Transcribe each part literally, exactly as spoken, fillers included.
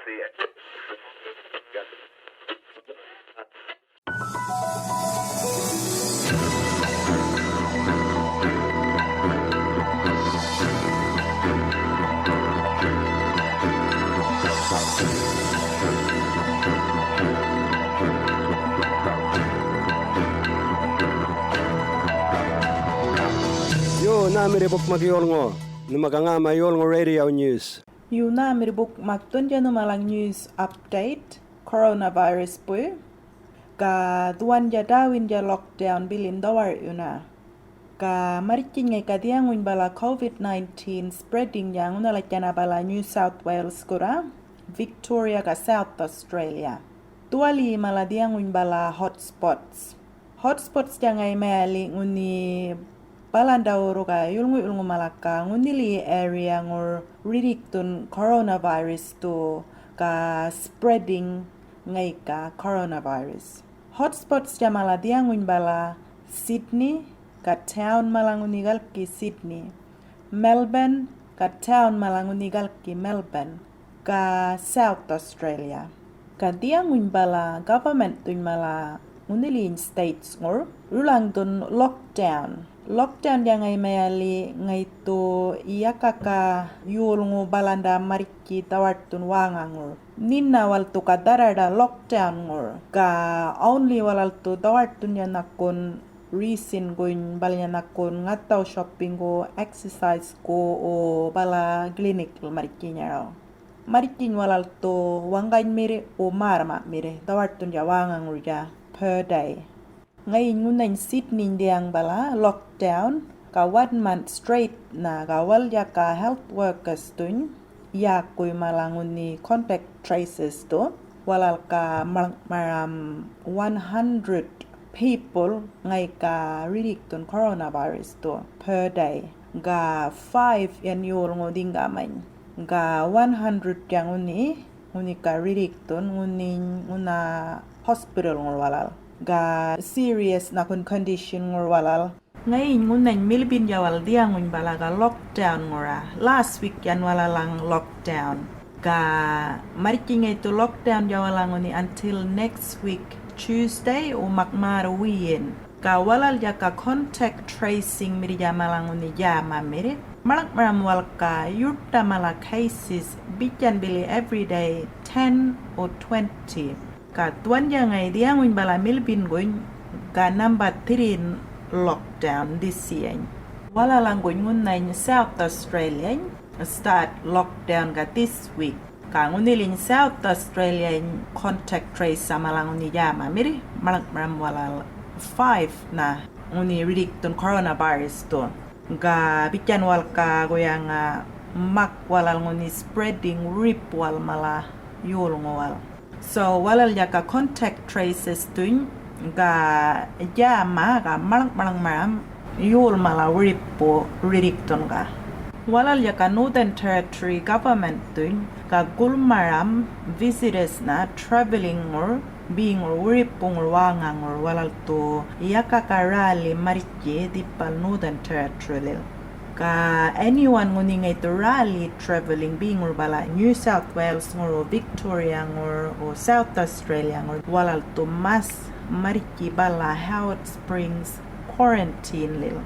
Yo, nhämirri bukmak yolŋu. Nhuma ga ŋäma yolŋu radio news. Yo, nhämirri bukmak, dhuwandja nhumalaŋ news update, coronavirus buy. Ga dhuwandja ḏäwindja lockdown bilin dhawar'yuna. Ga marrtjiny ŋayi ga dhiyaŋuny bala covid nineteen spreadingdja ŋunhalatjana bala New South Wales gurra, Victoria ga South Australia. Dhuwaliyi mala dhiyaŋuny bala hotspots. Hotspotsdja ŋayi mayaliyi ŋunhi balandawurru ga yulŋu-yulŋu mala ga ŋunhiliyi area ŋur rirrikthun coronavirus dhu ga spreading ŋayi ga coronavirus. Hotspotsdja mala dhiyaŋuny bala Sydney, ga town mala ŋunhi galki Sydney. Melbourne, ga town mala ŋunhi galki Melbourne, ga South Australia. Ga dhiyaŋuny bala government-thuny mala ŋunhiliyiny states-ŋur rulaŋdhun lockdown. Lockdown-dja ŋayi mayaliyi ŋayi dhu yaka ga yolŋu balanda marrtji dhawarkthun wäŋaŋur. Nhinna walal dhu ga dharraḏa lockdown-ŋur, ga only walal dhu dhawarkthundja nhakun reason-guny, balanya nhakun ŋathaw shopping-gu, exercise-gu, o bala clinic-lil marrtjinyaraw. Marrtjiny walal dhu waŋganymirr o märrmamirr dhawarkthundja wäŋaŋurnydja per day. Ŋayiny ŋunhany Sydney-ny dhiyaŋ bala lockdown, ga one month straight-na, ga walalya ga health workers-thuny yäkuy mala ŋunhi contact tracers-thu, walal ga maḻŋ'maram one hundred people ŋayi ga rirrikthun coronavirus-thu per day, ga five yan yolŋu dhiŋgamany, ga one hundred-dja ŋunhi, ŋunhi ga rirrikthun, ŋunhiny ŋunha hospital-ŋur walal, ga serious nhakun condition-ŋur walal. Ŋayiny ŋunhany Melbourne-dja walal dhiyaŋuny bala ga lockdown-ŋura. Last week yan walalaŋ lockdown. Ga marrtjiny ŋayi dhu lockdown-dja walal ŋunhi until next week Tuesday, o mak märr wiyin. Ga walalya ga contact tracing-mirrja mala ŋunhi djämamirr. Maḻŋ'maram walal ga yurrta mala cases bitjan bili every day ten or twenty. Ga dhuwandja ŋayi dhiyaŋuny bala Melbourne-guny ga number three-n lockdown this year. Walalaŋguny ŋunhany South Australia-ny start lockdown ga this week. Ga ŋunhiliny South Australia-ny contact tracer mala ŋunhi djämamirr, maḻŋ'maram walal five-na ŋunhi rirrikthun coronavirus-thu. Ga bitjan walal ga guyaŋa mak walal ŋunhi spreading rip wal mala yolŋu wal. So walalya ga contact tracers-thuny ga djäma ga maḻŋ-maḻŋmaram yol mala wiripu rirrikthun ga. Walalya ga Northern Territory government-thuny ga gulmaram visitors-na travelling-ŋur, beŋur wiripuŋur wäŋaŋur walal dhu yaka ga rally marrtji dhipal Northern Territory-lil. Ga anyone ŋunhi ŋayi dhu rally travelling beŋur bala New South Wales-ŋur, Victoria-ŋur, o South Australia-ŋur, walal dhu mas marrtji bala Howard Springs quarantine-lil.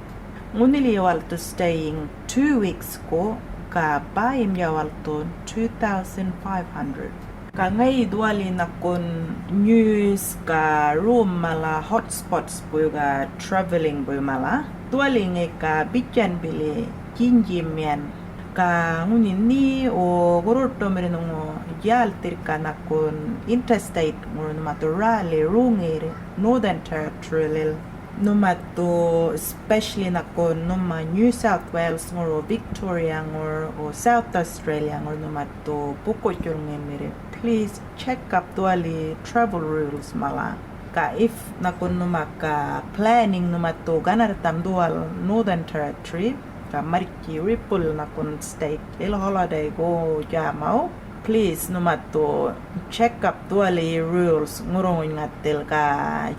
Ŋunhiliyi walal dhu staying two weeks-ku, ga bäyimdja walal dhu two thousand five hundred. Ga ŋayi dhuwali nhakun news ga rom mala hotspots buy ga travelling buy mala, dhuwali ŋayi ga bitjan bili djinydjim yan. Ga ŋunhi nhe o gurruṯumirr nhuŋu djälthirr ga nhakun interstate-ŋur nhuma dhu rally roŋirr Northern Territory-lil. Nhuma dhu specially nhakun nhuma New South Wales-ŋur, Victoria-ŋur, o South Australia-ŋur nhuma dhu bukutjulŋimirr, please check up dhuwali travel rules mala. Ga if nhakun nhuma ga planning nhuma dhu ganarrtham dhuwal Northern Territory, ga marrtji ripul nhakun state-lil holiday-gu djämaw, please nhuma dhu check up dhuwali rules ŋurruŋuny ŋathil ga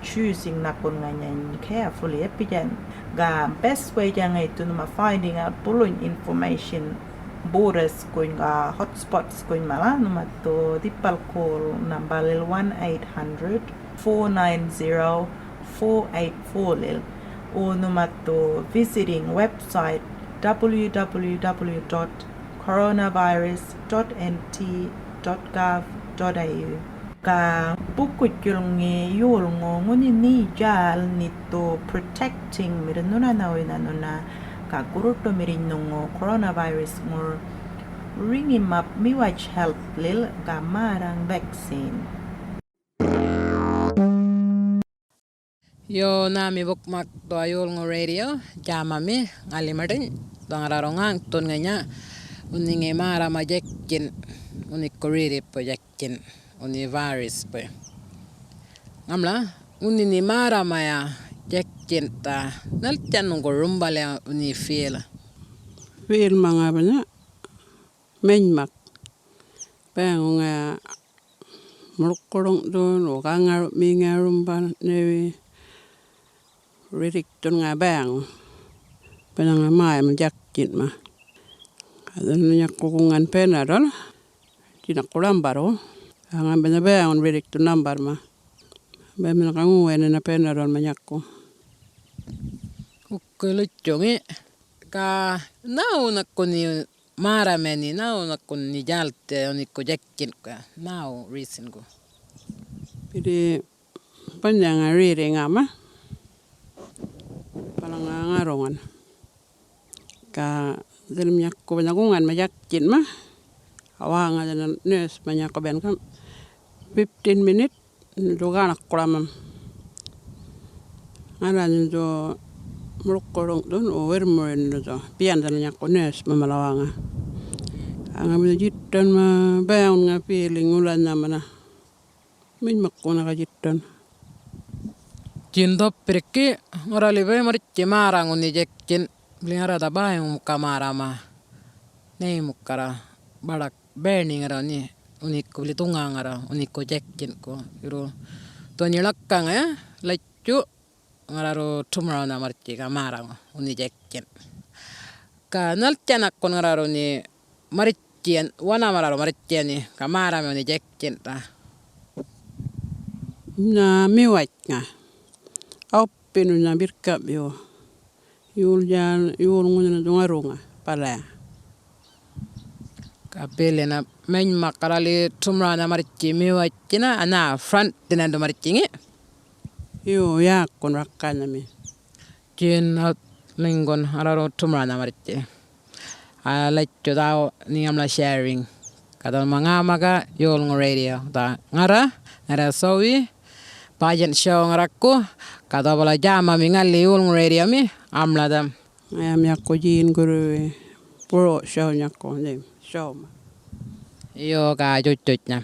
choosing nhakun ŋanyany carefully, yapitjan. Ga best way-dja ŋayi dhu nhuma finding out buluny information borders-kuny ga hotspots-kuny mala, numathu dhipal call number-lil one eight hundred, four nine zero, four eight four lil, or numathu visiting website w w w dot coronavirus dot n t dot gov dot a u. Ga bukutjulŋi yolŋu ŋunhi nhi djäl nithu protecting-mirr nhunanhawuynha nhuna ga gurruṯumirriny nhuŋu coronavirus-ŋur, riŋimap Miwatch Health-lil ga märraŋ vaccine. Yo, nhämi bukmak dhuway yolŋu radio djämami ŋali maṉḏiny, dhuway ŋarraru ŋäŋthun ŋanya, ŋunhi ŋi märrama djekkin, ŋunhiku riri-, pu djekkin, ŋunhi virus-puy. Ŋamla, ŋunhi nhi märramaya djekkinta, nhaltjan nhuŋgu rumbalya ŋunhi feel? Feel maŋa banya manymak. Bayaŋu ŋaya muḻkurruŋdhun, wo gaŋarumiŋaya rumbal, newi rirrikthun ŋaya bayaŋu. Banya ŋaya mäyam djekkinma. Ga dhanal nyaku guŋan Panadol, djinaku lambarrwu. Ga ŋaya banya bayaŋun rirrikthun lambarrma. Baya mala ga ŋuwaynana Panadolma nyaku. Okey, lutjuŋi. Ga nhäwu nhaku nhi märramany, nhäwu nhaku nhi djälthiya ŋunhiku djekkinka, nhäwu reason-gu? Bili banha ŋa riri ŋama, bala ŋa ŋarruŋan. Ga dhil nyaku banha guŋanma djekkinma, ga wäŋa dhanal nurse-ma nyaku bayan gam fifteen minute, nhuŋu gaṉakuramam. Ŋarra nhuŋu muḻkurruŋdhun, wo wirrmurun nhuŋu, biyan dhanal nyaku nurse-ma mala wäŋa. Ga ŋa banya djittanma bayaŋun ŋa feeling ŋula nhämana. Manymakku ŋunha ga djittan. Djin dhupirrki, ŋarrali bäy marrtji märra ŋunhi djekkin, bili ŋarra dha bäy muka märrama. Ney mukarra baḏak Bernie ŋarra ŋunhi, ŋunhiku bili dhuŋa ŋarra, ŋunhiku djekkinku. Yurru dhuwany ḻakaŋaya, latjuꞌ, ŋarraru tomorrow-na marrtji ga märraŋu, ŋunhi djekkin. Ga nhaltjanakkun ŋarraru ŋunhi marrtjiyan, wanham ŋarraru marrtjiyan ŋi, ga märrama ŋunhi djekkinta. Na miwatjŋa. Awpinu na birrkamꞌyu. Yol djäl, yol ŋunhina dhu ŋarruŋa, balaya. Ga bilina manymak ŋarrali tomorrow-na marrtji miwatjina, ana front-thina dhu marrtji ŋi? Yo, yäkun rakkanhami. Djin ŋarraru tomorrow-na marrtji. A, latjuꞌ dhaw nhi ŋamla sharing. Ga dhanal ma ŋäma ga yolŋu radio. Dha ŋarra, ŋarra Sowi, Bajin Show ŋarraku, ga dha bala djämami ŋali yolŋu radiomi, amladham. Ŋayam yaku Djin Gurruwi, Boro Show nyaku name, Show-ma. Yo, ga djutjutjnha.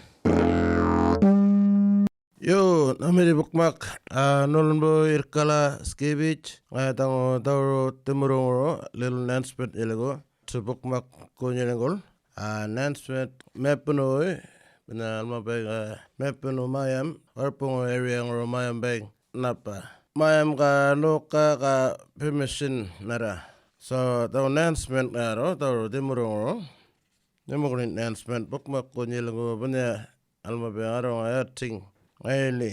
Yo, nhami bukmak, a, nulunbu irrkala Skibij, ŋaya dhaŋu dhawru dhimurruŋuru, little announcement yiligu, to bukmak gunyiringul, a, announcement Mepunuwi, bina alma bay, a, Mepunu mayam, warpuŋu area ŋuru mayam bay, napa. Mayam ga nuka ga permission nara. So, dhaŋu announcement ŋaru, dhawru dhimurruŋuru. Nhimukun announcement bukmakku nyilŋu bunya alma bay ŋarruŋa yathiŋ ŋayli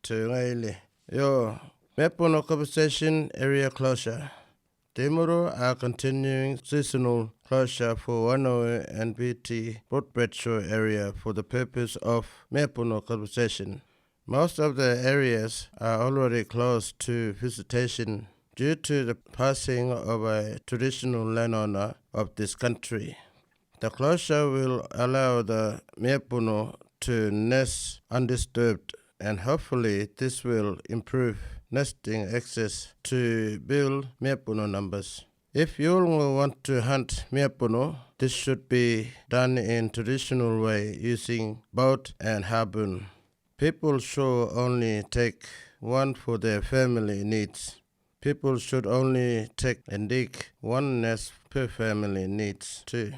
to ŋayli. Yo, Mepunu Compensation Area Closure. Dhimurru are continuing seasonal closure for Wanawe and B T Broadbridge Shore area for the purpose of Mepunu compensation. Most of the areas are already closed to visitation due to the passing of a traditional landowner of this country. The closure will allow the Mepunu to nest undisturbed, and hopefully this will improve nesting access to build Mepunu numbers. If you want to hunt Mepunu, this should be done in traditional way using boat and harpoon. People should only take one for their family needs. People should only take and dig one nest per family needs too.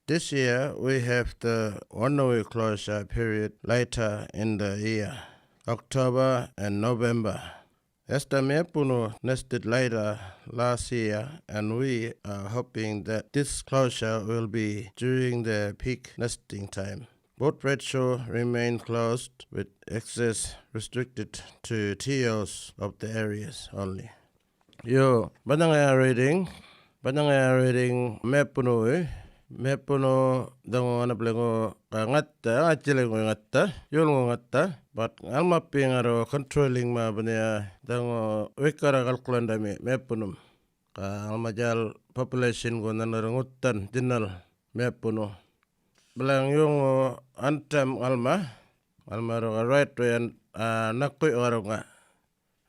This year, we have the Wanawe closure period later in the year, October and November. Esther mapunu nested later last year, and we are hoping that this closure will be during the peak nesting time. Boat Roadshow remain closed with access restricted to T Os of the areas only. Yo, banhanga ya reading, banhanga ya reading mapunu, mapunu dhaŋu ŋanapiliŋu ka ŋatha, ŋatjiliŋu ŋatha, yolŋu ŋatha, but ŋalmapi ŋarru controlling ma banhaya dhaŋu wikarra kalkulandami mapunum. Ka ŋalma jal population gu nhanŋarr ŋuthan dhinal mapunu. Balaŋ yolŋu antam ŋalma, ŋalma ŋarru ga right way an, ah, nakuy ŋarruŋa.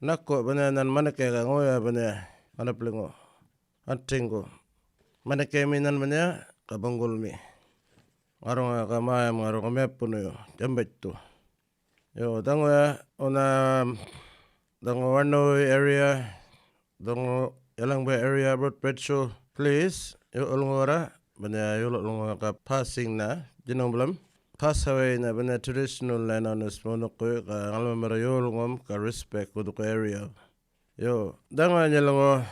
Naku banhaya nhan manakayga ŋoya banhaya ŋanapiliŋu antiŋgu. Manakaymi nhan banhaya ga buŋgulmi. Ŋarruŋa ga mayam ŋarruŋa mapunuyu jambaththu. Yo, dhaŋuya ŋunha dhaŋu Warnowi area, dhaŋu Yalangba area, Boat Roadshow, please, yo ulŋuwara, banhaya yolŋu ga passing na, djinaŋ bulam, pass away na, banhaya traditional na, known as munukuy, ga ŋalmamara yolŋum, ga respect, wudhuku area. Yo, dhaŋu nyilŋu,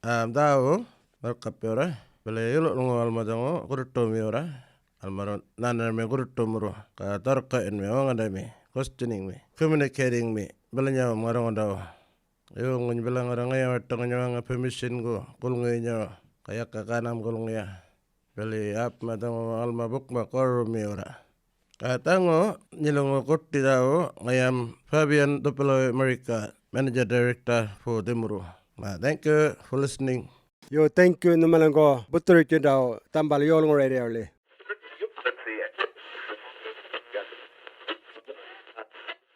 am, dhäwu, markapiyurra, bala yolŋu ŋalma dhaŋu gurruṭumiyurra, ŋalmara nhänarmi gurruṭumurru, ga dharrka'yunmi, waŋgandami, questioningmi, communicatingmi, balanyawum ŋarruŋundawu. Yo, ŋuny bala ŋarra ŋaya-waṭaŋuny waŋa permission gu gulŋuyinyaw, ga yaka ganam gulŋuya. Bili apma dhaŋu ŋalma bukmak warrumiyurra. Ga dhaŋu nyilŋu guṭi dhäwu ŋayam Fabian Dupalawi Marika, Manager Director for Dhimurru. Ma, thank you for listening. Yo, thank you nhumalaŋgu buthurutjindaw Dhambal Yolŋu Radio-li.